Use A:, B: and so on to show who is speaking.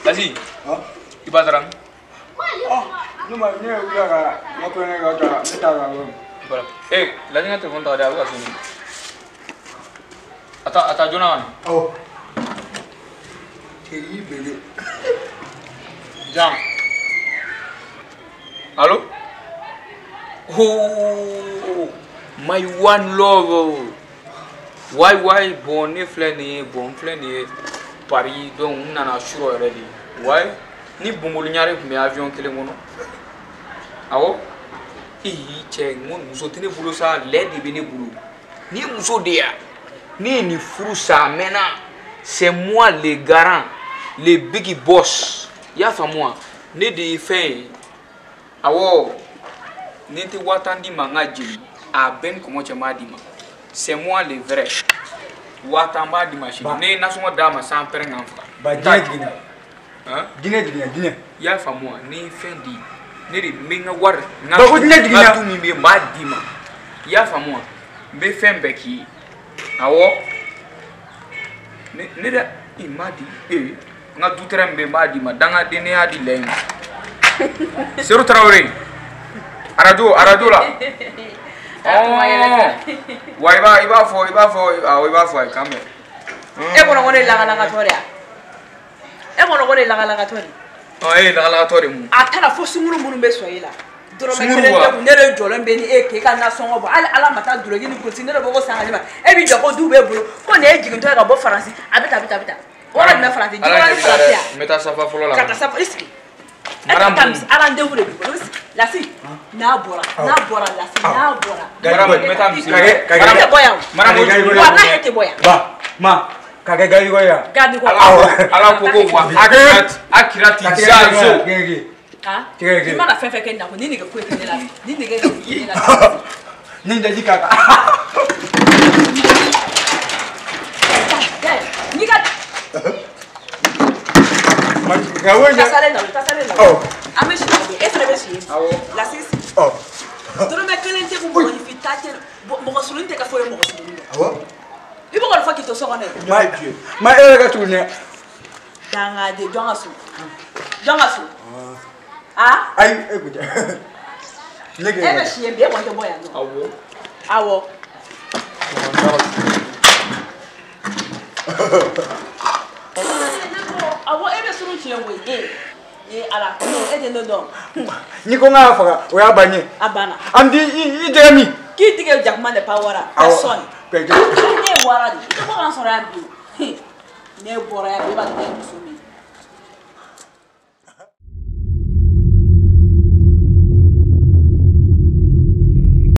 A: Vas-y. I b'a dara. Voilà. Eh, la dinga téléphone ta da ka soni. Ata jona.
B: Oh. Chéri bébé.
A: Jam. Allô? Oh, my one love. Why bon ne filɛ nin ye, bon filɛ nin ye Paris, donc n nana suro yɛrɛ de. Ouais, ni Bongoli ɲare tun bɛ avion kelen kɔnɔ. Awɔ. Ii cɛ, n ko muso tɛ ne bolo sa, lɛ de bɛ ne bolo. Ni ye muso de ye, ne ye nin furu sa a mɛnna. C'est moi le garant, le big boss. I y'a faamu wa? Ne de ye fɛn ye. Awɔ, ni n tɛ 50 000 d'i ma n ka jeli, a bɛɛ ni kɔngɔ cɛ n b'a d'i ma. C'est moi le vrai. 50 000 b'a d'i ma sini. Ne ye nasɔngɔ d'a ma san pɛrɛn k'an faga.
B: Ba jinɛ jiginna.
A: Hein?
B: Jinɛ jiginna, jinɛ.
A: I y'a faamu wa? Ni ye fɛn di, ne de bɛ n ka wari, n ka
B: Ba ko jinɛ jiginna.
A: n ka du min bɛ yen n b'a d'i ma. I y'a faamu wa? N bɛ fɛn bɛɛ k'i ye. Awɔ. Ne de i m'a di ee n ka du tɛrɛn min bɛ yen n b'a d'i ma. Dangaden ne y'a di lɛ in ma. Seru Tarawele. Arajo la. Wa i b'a fɔ awɔ i b'a fɔ a ye k'an bɛn.
C: E kɔnɔ ko ne ye lakalakatɔ de ye wa? E kɔnɔ ko ne ye lakalakatɔ de ye?
A: Ɔ e ye lakalakatɔ de mun?
C: A taara fo sunkuru minnu bɛ sɔn e la. Dɔrɔmɛ kelen tɛ kun, ne de jɔlen bɛ ni e k'e ka nasɔngɔ bɔ. Hali Ala ma taa dulɔki ni gosi, ne de ko ko san ka di ma. E b'i jɔ ko du b'e bolo, ko nin ye jigintɔ ye ka bɔ Faransi, a bɛ tan a bɛ tan a bɛ tan. Wari jumɛn Faransi? Jikɔrɔni ni Faransi ya?
A: N bɛ taa safa fɔlɔ la.
C: Ka taa safa, i sigi. Rendez-vous de b'i bolo. Lasi, n'a bɔra, Lasi, n'a bɔra.
A: Maramu, n bɛ taa misiri la.
C: E tɛ bɔ yan o.
A: Maramu,
C: Walahi e tɛ bɔ yan.
B: Ba, ma, k'a kɛ garde ye.
C: Garde corps.
A: Ala ko ko wa akirati zazo.
C: I mana fɛn fɛn kɛ nin na ko ni nege foyi tɛ ne la, ni nege tɛ ne la.
B: Ni daji k'a kan.
C: N'i ka. Tasalen na, tasalen na. An bɛ si yan, e fana bɛ si yen.
A: Awɔ.
C: Lasi. Dɔrɔmɛ kelen tɛ kun mɔgɔninfin ta tɛ, mɔgɔ surunnin tɛ ka fɔ ye mɔgɔ surunnin dɔn.
B: Awɔ.
C: I b'o kɔni fɔ k'i to so kɔnɔ yen.
B: Ma e yɛrɛ ka tugu ɲɛ.
C: Dangaden, jɔn ka so? Jɔn ka so? Ah?
B: Ayi, e kun tɛ. Ne
C: E bɛ si yen bi, e kɔni tɛ bɔ yan nɔ.
A: Awɔ.
C: Awɔ. Awɔ, e bɛ surun tiɲɛ koyi. E Ala, e tɛ ne dɔn.
B: N'i ko n k'a faga, o y'a bannen ye.
C: A banna.
B: An t'i i tɛgɛ min?
C: K'i tigɛ jakuma n'est pas wara. Personne. Ne ye wara de ye. I tɛ bɔ k'an sɔrɔ yan bi. Ne bɔra yan bi, e b'a dɔn ne ye muso min ye.